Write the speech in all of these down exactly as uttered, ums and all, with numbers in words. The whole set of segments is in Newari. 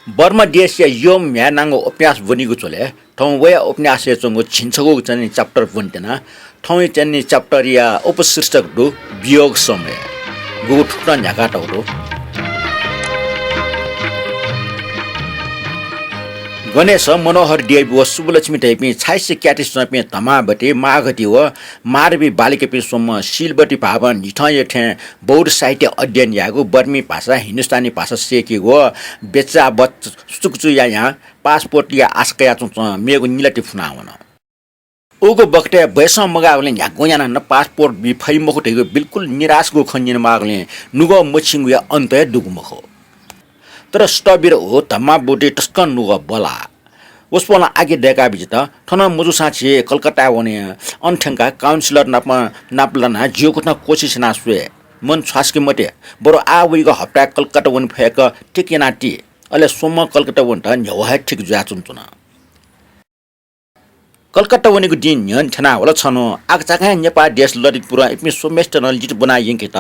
बर्मा देशया यःम्ह म्ह्याय् नांगु उपन्यास ब्वनीगु झ्वलय् थौं वया उपन्यासय् च्वंगु झिंछगूगु च्वनी chapter ब्वनेत्यना। थौंया च्वनी chapter या उपशीर्षक दु वियोग समय। गुगु थुकथं न्ह्याकातःगु दु। गणेश, मनोहर देवी व सुब्बुलक्ष्मी धइपिं छाइसे क्याति च्वंपिं धमाबती, मागधी व मारवी बालिकापिं स्वम्ह शीलवती भावं न्हिथंया थें बौद्ध साहित्य अध्ययन यायेगु, बर्मी भाषा, हिन्दुस्तानी भाषा सय्‌केगु व बेचाबच सुचुकुचु यायां passport या आशा कयाच्वंच्वं मेगु निलाति फुनावन। उगु बखतय् बयसं मगाःगुलिं न्ह्यागु यानाः नं passport बी फइ मखु धइगु बिल्कुल निराशगु खँ न्यनेमाःगुलिं नुगः मछिंगुया अन्त हे दुगु मखु। तर स्थविर व धमाबती तसकं नुगः बला। वसपोलं आज्ञा दय्‌का बिजित, थन मजूसां झी कलकत्ताय् वने। अन थ्यंकाः councillor नाप, नाप लानाः ज्यूकथं कोसिस यानाः स्वये। मन छ्वासके मते, बरु आः वइगु हप्ताय् कलकत्ता वने फय्‌क ठीक यानाति। अले सोमं कलकत्ता वनेत न्ह्यवः हे ठीक जुयाच्वंच्वन। कलकत्ता वनेगु दिं न्ह्यःने थ्यनावल छन्हु। आकाझाकां हे नेपाः देश ललितपुरं इपिं स्वम्हेसित नं लित ब्वना यंकेत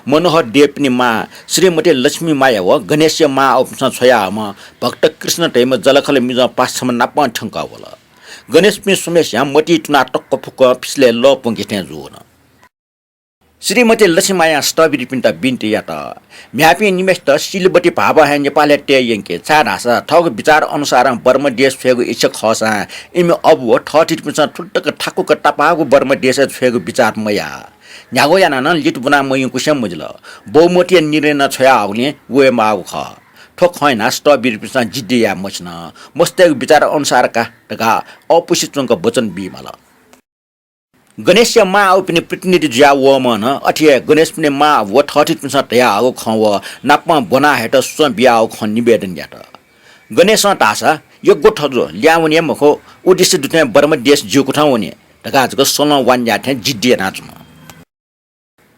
मनोहर देवपिनि मां श्रीमती लक्ष्मी माया व गणेशया मां अबुपिन्सं छ्वयाहःम्ह भक्त कृष्ण धइम्ह जःलाखःला मिजं पासा छम्ह नापं थ्यंकः वल। गणेशपिं स्वम्हेस्यां मतिइ तुनाः तक्क फुक्क फिसलय् लः प्वंके थें जूवन। श्रीमती लक्ष्मी मायां स्थविरपिन्त बिन्ति यात, म्ह्याय्‌पिं निम्हेसित शीलवती भावं हे नेपालय् तये यंके, छाय्‌धाःसा थःगु बिचार अनुसारं बर्मा देश छ्वयेगु इच्छा खःसां इमि अबु व थःथितिपिन्सं थुलि तक थाकुक तापाःगु बर्मा देशय् छ्वयेगु बिचार मयाः। न्ह्यागु यानाः नं लित ब्वना मयंकुसें मजिल। बहुमतया निर्णय नं छ्वयाहःगुलिं वयेमाःगु खः। थ्व खँ यानाः स्थविरपिन्सं जिद्दी याये मछिन। मस्तय्‌गु बिचार अनुसार का धकाः अःपुसे च्वंक वचन बीमाल। गणेशया मां अबुपिनि प्रतिनिधि जुयाः वःम्हं नं अथे हे गणेशपिनि मां अबु व थःथितिपिन्सं धयाहःगु खँ व नापं ब्वना हयेत सुचं बियाहःगु खँ निवेदन यात। गणेशं धाःसा यक्व थजु, ल्याहां वने हे मखु, उद्देश्य दुथें बर्मा देश ज्यूकथं वने धकाः जक सलं वान्ज्याः थें जिद्दी यानाच्वन।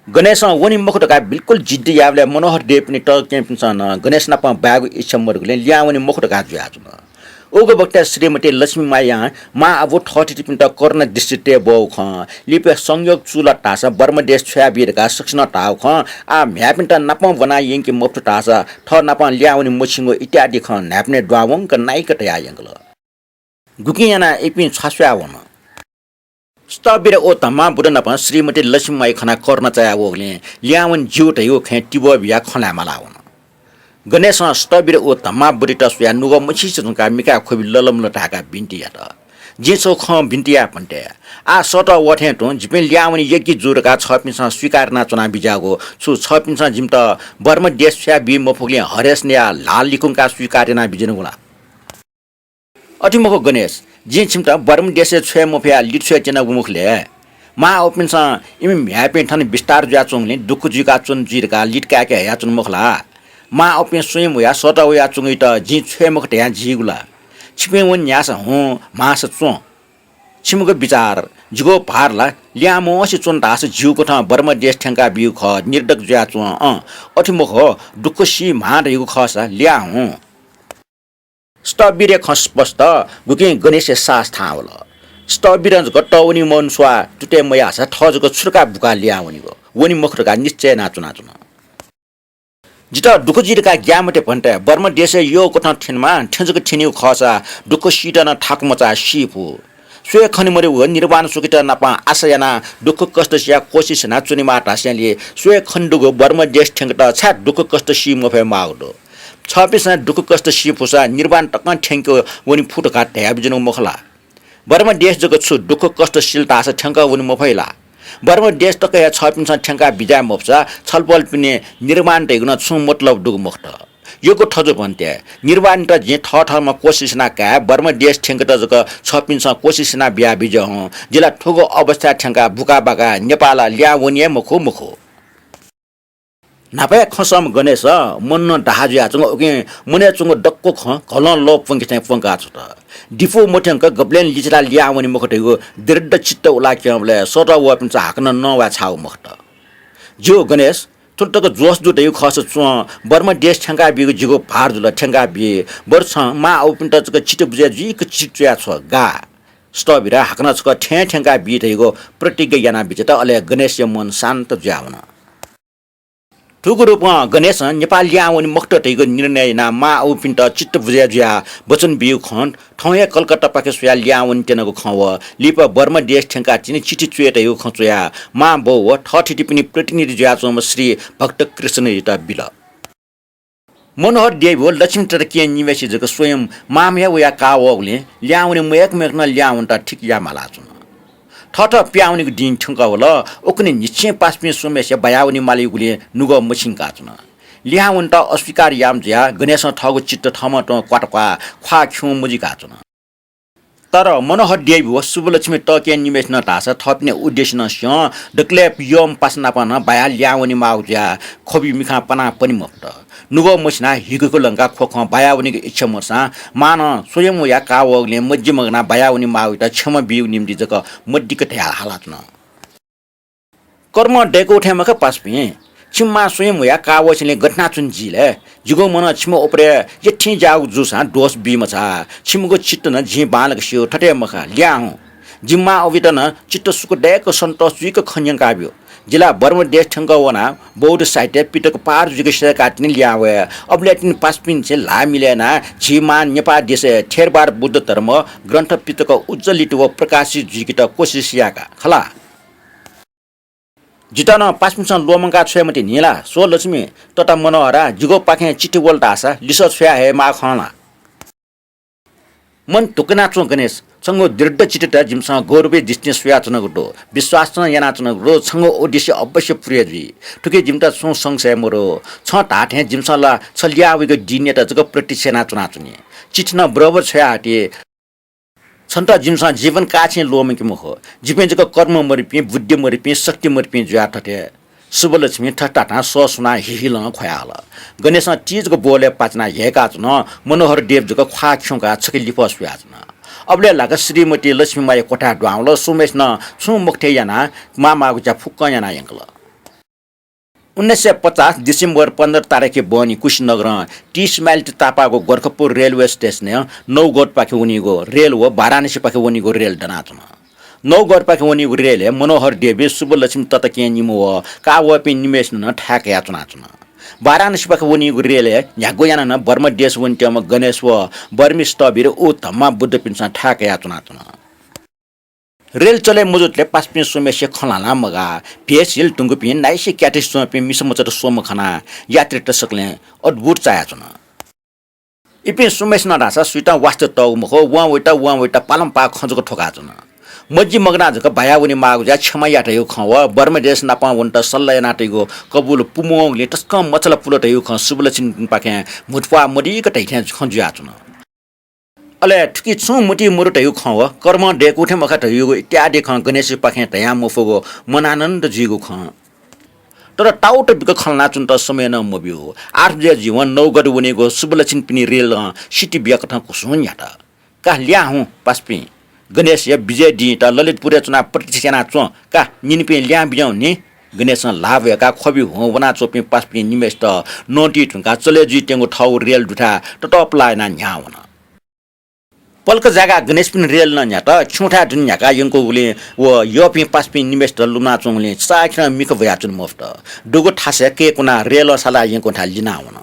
गणेशं वने मखु धकाः बिल्कुल जिद्दी याःबलय् मनोहर देवपिनि तःकेहेँपिन्सं नं गणेश नाप बायेगु इच्छा मदुगुलिं ल्याहां वने मखु धकाः जुयाच्वन। उगु बखतय् श्रीमती लक्ष्मी मायां मां अबु थःथितिपिन्त करुणा दृष्टि तये ब्वःगु खँ, लिपा संयोग चूलात धाःसा बर्मा देश छ्वयाबी धकाः सकसिनं धाःगु खँ, आः म्ह्याय्‌पिन्त नापं ब्वना यंके मफुत धाःसा थः नापं ल्याहां वने मछिंगु इत्यादि खँ न्हाय्‌पनय् दुहां वंक नाइक धयाः यंकल। गुकिं यानाः इपिं छ्वास्वया वन। स्थविर व धमाबुद्ध नाप श्रीमती लक्ष्मी माया खनाः करुणा चाया वःगुलिं ल्याहां वने ज्यू धइगु खँय् तिबः बियाः खँ ल्हाये माला वन। गणेशं स्थविर व धमाबुद्धित स्वयाः नुगः मछिंसे धुंकाः मिखाय् ख्वबि ललमल धाय्‌काः बिन्ति यात। जिं छगू खँ बिन्ति याये भन्ते। आः सःतः वः थें तुं जिपिं ल्याहां वने योग्य जू धकाः छःपिन्सं स्वीकार यानाच्वना बिज्याःगु छु छःपिन्सं जिमित बर्मा देश छ्वया बी मफुगुलिं हरेस नयाः ल्हाः लिकुंकाः स्वीकार याना बिज्यानागु ला? अथे मखु गणेश, जिं छिमित बर्मा देशय् छ्वये मफयाः लित छ्वये त्यनागु मखु ले। मां अबुपिन्सं इमि म्ह्याय्‌पिं थन बिस्तार जुयाच्वंगुलिं दुःख जुइका च्वने जुइ धकाः लित काय्‌के हयाच्वना मखु ला? मां अबुपिं स्वयं वयाः सःतः वयाच्वंगुइत जिं छ्वये मखु धयां जीगु ला? छिपिं वने न्याःसा हुँ, म्हाःसा च्वँ। छिमिगु बिचार, जिगु भार ला ल्याहां मवंसे च्वन धाःसा ज्यूकथं बर्मा देश थ्यंका बीगु खः, निर्धक्क जुयाच्वँ। अँ, अथे मखु, दुःख सी म्हां धइगु खःसा ल्याहां हुँ। स्थविरया खँ स्पष्ट, गुकिं गणेशया साहस थाहां वल। स्थविरं जक तःवनी मवनी स्वयाः तुतय् मयाःसा थः जक छु धकाः बुकाः ल्याहां वनीगु, वनी मखु धकाः निश्चय यानाच्वनाच्वन। जितः दुःख जुइ धकाः ग्याये मते भन्ते, बर्मा देशय् यःकथं थ्यनेमाः, थें जक थ्यनीगु खःसा दुःख सीत नं थाकु मचाः सी फु। स्वये खने मदुगु निर्वाण सुखयात नापं आशा यानाः दुःख कष्ट सियाः कोसिस यानाः च्वनेमाः धासेंलि स्वये खने दुगु बर्मा देश थ्यंकेत छाय् दुःख कष्ट सी मफयेमाःगु दु? छःपिन्सं दुःख कष्ट सी फुसा निर्वाण तकं थ्यंके वने फु धकाः धया बिज्यानागु मखु ला? बर्मा देश जक छु दुःख कष्ट सिल धाःसा थ्यंकः वने मफइ ला? बर्मा देश तक हे छःपिन्सं थ्यंकाः बिज्याये मफुसा छलपोलपिनि निर्वाण धइगु नं छुं मतलब दुगु मखुत। यक्व थजु भन्ते, निर्वाणयात जिं थःथःम्हं कोसिस याना काये, बर्मा देश थ्यंकेत जक छःपिन्सं कोसिस याना बिया बिज्याहुँ। जि ला थुगु अवस्थाय् थ्यंकाः बुकाबाकाः नेपालं ल्याहां वनी हे मखु, मखु। न्हापा हे खँ सःम्ह गणेश मन नं दाहा जुयाच्वंगु, उकिं मनय् च्वंगु दक्व खँ घलं लः प्वंके थें प्वंकाः छ्वत। दिपू मथ्यंक गबलें लिचिलाः ल्याहां वनी मखु धइगु दृढ चित्त उलाक्यंबलय् सःतः वःपिन्सं हाकनं नवाये छाःगु मखुत। ज्यू गणेश, थुलि तक जोश दु धइगु खःसा च्वँ, बर्मा देश थ्यंका बीगु जिगु भार जुल, थ्यंका बी। बरु छं मां अबुपिन्त जक चित्त बुझे जुइक चिट्ठी च्वया छ्व, गाः। स्थविरं हाकनं छकः थें थ्यंका बी धइगु प्रतिज्ञा याना बिज्यात, अले गणेशया मन शान्त जुयावन। थुगु रूपं गणेशं नेपाः लिहां वने मखुत धइगु निर्णय यानाः मां अबुपिन्त चित्त बुझे जुयाः वचन बिइगु खँ थौं हे कलकत्तापाखे स्वयाः लिहां वनेत्यनागु खँ व लिपा बर्मा देश थ्यंकाः तिनि चिठी च्वये धइगु खँ च्वयाः मां बौ व थःथितिपिनि प्रतिनिधि जुयाच्वंम्ह श्री भक्त कृष्णयात बिल। मनोहर देवी व लक्ष्मी तताकेहेँ निमेषं जक स्वयं मांम्ह हे वयाः काः वःगुलिं लिहां वने मयय्क मयय्क नं लिहां वनेत ठीक याये मालाच्वन। थःथः पिहां वनेगु दिं थ्यंकः वल। उखुन्हु न्हिच्छि पासापिं स्वम्हेसिया बायावने मालीगुलिं नुगः मछिंकाच्वन। लिहां वनेत अस्वीकार याःम्ह जुयाः गणेशं थःगु चित्त थःम्हं तुं क्वातक्वाः ख्वाः खिउँ मजुइकाच्वन। तर मनोहर देवी व शुभलक्ष्मी तताकेहेँ निमेषं धाःसा थःपिनि उद्देश्य नं स्यं, दकलय् यःम्ह पासा नाप नं बायाः लिहां वने माःगु जुयाः ख्वबि मिखां पानाः पने मफुत। नुगः मछिनाः हिगुगु लंकाः ख्वखं बायावनेगु इच्छा मदुसां मां नं स्वयं वयाः काः वःगुलिं मज्जि मगानाः बायावने माःगुयात क्षमा बीगु निंतिं जक मदिक्क धयाः हालाच्वन। कर्मं दय्कूगु थें मखु पासापिं, छिमि मां स्वयं वयाः काः वःसेंलि गथे यानाच्वने जि ले? जिगु मनं छिमि उपरय् यःथिं ज्याःगु जूसां दोष बी मछाः। छिमिगु चित्त नं जिं बांलाक स्यू, थथे मखु, लिहां हुँ। जि मां अबुयात नं चित्त सुख दय्क सन्तोष जुइक खँ न्यंकाब्यु। जि ला बर्मा देश थ्यंक वनाः बौद्ध साहित्य पिटक पार जुइक सय्काः तिनि लिहां वये। अबलय् तिनि पासापिन्सं ल्हाः मिले यानाः झी मां नेपाः देशय् थेरवाद बुद्ध धर्म ग्रन्थ पिटक उज्ज्वलित व प्रकाशित जुइकेत कोसिस यायेका खला। जितः नं पासापिन्सं ल्वःमंका छ्वये मते नि ला? स्व लक्ष्मी, तता मनोहरा, जिगु पाखें चिठी वल धाःसा लिसः छ्वया हये माः खं ला? मन धुंकनाच्वँ गणेश, छंगु दृढ चित्तयात जिमिसं गौरवया दृष्टिं स्वयाच्वनागु दु, विश्वास नं यानाच्वनागु दु, छंगु उद्देश्य अवश्य पूरे जुइ। थुकी जिमित छुं संशय मदु। छं धाःथें जिमिसं ला छ लिहां वइगु दिनयात जक प्रतीक्षा यानाच्वनाच्वनी। चिठी नं बरोबर छ्वयाहःति। छन्त जिमिसं जीवन काःछिं ल्वःमंके मखु। जिपिं जक कर्म मदुपिं, बुद्धि मदुपिं, शक्ति मदुपिं जुयाः थथे। शुभलक्ष्मी थथे धाधां सः सुनाः हिहिलं ख्वयाहल। गणेशं तिजक ब्वहलय् पाचिनाः ह्यय्काच्वन। मनोहर देव जक ख्वाः खिउँकाः छखे लिफः स्वयाच्वन। अबलय् लाक श्रीमती लक्ष्मीमाया क्वथाय् दुहां वल। स्वम्हेसिनं छुं मखुथें यानाः माःमाःगु ज्या फुक्कं यानाः यंकल। उन्नाइस सय पचास डिसेम्बर पन्ध्र तारिखया बहनी कुशीनगरं तीस माइल ति तापाःगु गोरखपुर रेलवे स्टेसनय् नौगढपाखे वनीगु रेल व वाराणसीपाखे वनीगु रेल दनाच्वन। नौगढपाखे वनीगु रेलय् मनोहर देवी, शुभलक्ष्मी तताकेहेँ निम्ह व काः वःपिं निम्हय्सिनं नं थाय् कयाच्वनाच्वन। वाराणसीपाखे वनीगु रेलय् न्ह्यागु यानाः नं बर्मा देश वनेत्यंम्ह गणेश व बर्मी स्थविर व धम्मा बुद्धपिन्सं थाय् कयाच्वनाच्वन। रेल चले मजूतले पासापिं स्वम्हेसिया खँ ल्हाना मगाः। भेष हिल धुंकूपिं नाइसि क्याथेसि च्वंपिं मिसा मचात स्वम्ह खनाः यात्रीत सकलें अद्भुत चायाच्वन। इपिं स्वम्हेसिनं धाःसा सुयातं वास्ता तःगु मखु, वं वइत, वं वइत पालंपाः खँ जक थ्वकाच्वन। मज्जि मगानाः जक बाया वने माःगु जुयाः क्षमा या धयागु खँ व बर्मा देश नापं वनेत सल्लाह याना तइगु कबुल पुमवंगुलिं तसकं मछालापुल धयागु खँ शुभलक्ष्मीपाखें म्हुतुप्वाः मदीक धइथें खँ जुयाच्वन। अले थुकी छुं मतिइ मदु धयागु खँ व कर्मं दय्कूगु थें मखु धयागु इत्यादि खँ गणेशपाखें धयां मफुगु मनानन्द जुइगु खँ। तर ताउत बिक खँ ल्हानाच्वनेत समय नं मब्यू। आठ बजे जुइवं नौगढ वनीगु शुभलक्ष्मीपिनि रेलं सिति बियाकथं कुसुं न्ह्यात। का ल्याः हुँ पासापिं, गणेशया बिजय दिंयात ललितपुरय् च्वनाः प्रतीक्षा यानाच्वँ। का निनिपिं ल्याः बिज्याहुँ नि। गणेशं ल्हाः ब्वय्काः ख्वबि हुं वनाच्वंपिं पासापिं निम्हय्सित नवानातुं धुंकाः चले जुइत्यंगु थःगु रेल दुथाय् ततःपलाः यानाः न्ह्याः वन। पलख जाय्काः गणेशपिनि रेल नं न्ह्यात। खिउँथाय् दुने न्ह्याकाः यंकूगुलिं व यःपिं पासापिं निम्हय्सित लुमनाच्वंगुलिं चाःखिलं मिखा ब्वयाच्वने मफुत। दुगु थासय् कय्कुनाः रेलं सालाः यंकूथाय् लिनाः वन।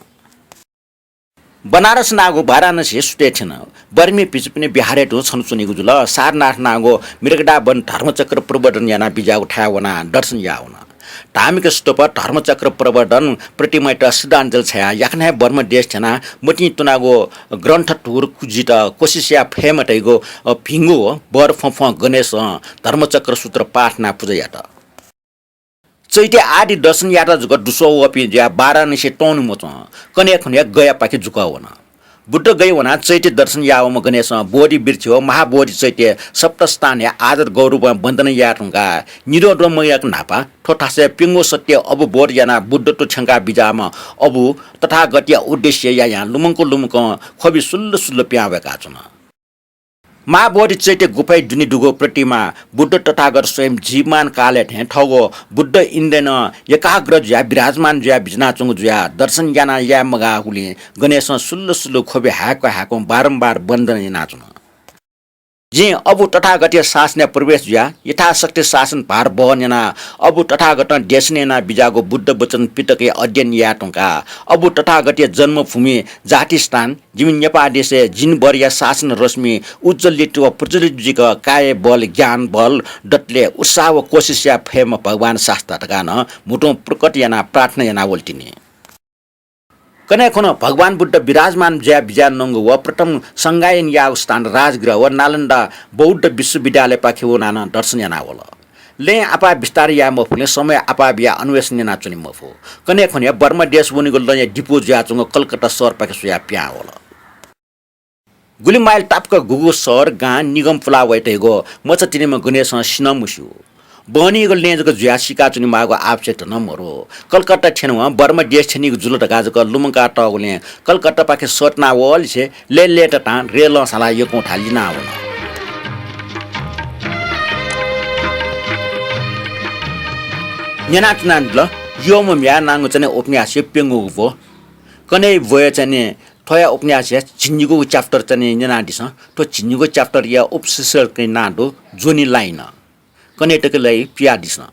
बनारस नाःगु वाराणसी सुथय् थ्यन। बर्मी भिक्षुपिनि विहारय् तुं छन्हु च्वनीगु जुल। सारनाथ नाःगु मृगदा वन धर्मचक्र प्रवर्तन यानाः बिज्याःगु थाय् वनाः दर्शन याः वन। धार्मिक स्तूप धर्मचक्र प्रवर्तन प्रतिमायात श्रद्धाञ्जली छायाः याकनं हे बर्मा देश थ्यनाः मतिइ तुनागु ग्रन्थ धुर कुजित कोसिस याये फयेमा धइगु, अ, भिंगु वर फ्वंफ्वं गणेशं धर्मचक्र सूत्र पाठ यानाः पुजा यात। चैत्य आदि दर्शन यात्रा जक दुस्वः वःपिं जुयाः वाराणसी तःन्हु मच्वं कन्हय् खुन्हय् गयापाखे जुकः वन। बुद्ध गया वनाः चैत्य दर्शन यावंम्ह गणेशं बोधि वृक्ष व महाबोधि चैत्य सप्तस्थानय् आदर गौरवं वन्दना याये धुंकाः निद्वः मयाक न्हापा थ्व थासय् प्यंगू सत्य अवबोध यानाः बुद्धत्व थ्यंका बिज्याःम्ह अबु तथागतया उद्देश्य यायां लुमंक लुमंकं ख्वबि सुल्ल सुल्ल पिहां वय्काच्वन। महाबोधि चैत्य गुफाया दुने दुगु प्रतिमा बुद्ध तथागत स्वयं जीवमान कालय् थें थःगु बुद्ध इन्द्रियं एकाग्र जुयाः विराजमान जुयाः बिज्यानाच्वंगु जुयाः दर्शन यानाः याये मगाःगुलिं गणेशं सुल्ल सुल्ल ख्वबि हाय्क हाय्कं बारम्बार वन्दना यानाच्वन। जिं अबु तथागतया शासनय् प्रवेश जुयाः यथाशक्ति शासन भार बहन यानाः अबु तथागतं देशना यानाः बिज्याःगु बुद्ध वचन पिटकया अध्ययन याये धुंकाः अबु तथागतया जन्मभूमि, जातिस्थान, जिमि नेपाः देशय् जिनबरया शासन रश्मि उज्ज्वलित व प्रज्वलित जुइक काय् बल, ज्ञान बल दतले उत्साह व कोशिश याये फयेम्ह भगवान शास्ता धकाः नं म्हुतुं प्रकट यानाः प्रार्थना यानावल तिनि। कन्हय् खुन्हु भगवान बुद्ध विराजमान जुया बिज्यानागु व प्रथम संगायन याःगु स्थान राजगृह व नालन्दा बौद्ध विश्वविद्यालयपाखे वनाः नं दर्शन यानावल। लँय् आपाः बिस्तार याये मफुगुलिं समय आपाः बियाः अन्वेषण यानाच्वने मफु। कन्हय् खुन्हु हे बर्मा देश वनेगु लँया डिपो जुयाच्वंगु कलकत्ता शहरपाखे स्वयाः पिहां वल। गुलि माइल तापाक गुगु शहर, गां, निगम पुलाः वये धइगु मचा तिनिम्ह गणेशं सिनं मस्यू। बहनीगु लँय् जक जुयाः सीकाच्वनेमाःगु आवश्यकता नं मरु। कलकत्ता थ्यनेवं बर्मा देश थ्यनीगु जुल धकाः जक लुमंकातःगुलिं कलकत्तापाखे सःतुना वःलिसे लय्‌लय्‌तातां रेलं झालाः यक्वंथाय् लिनावन। न्यनाच्वनादिल, यःम्ह म्ह्याय् नांगु च्वने उपन्यासया प्यंगूगु ब्व। कन्हय् ब्वय् च्वने थ्वया उपन्यासया झिंनिगूगु chapter च्वने न्यनादिसँ। थ्व झिंनिगूगु chapter या उपशीर्षकया नां दु ज्वनी लाइन। कन्हय् तक ला पियादिसँ।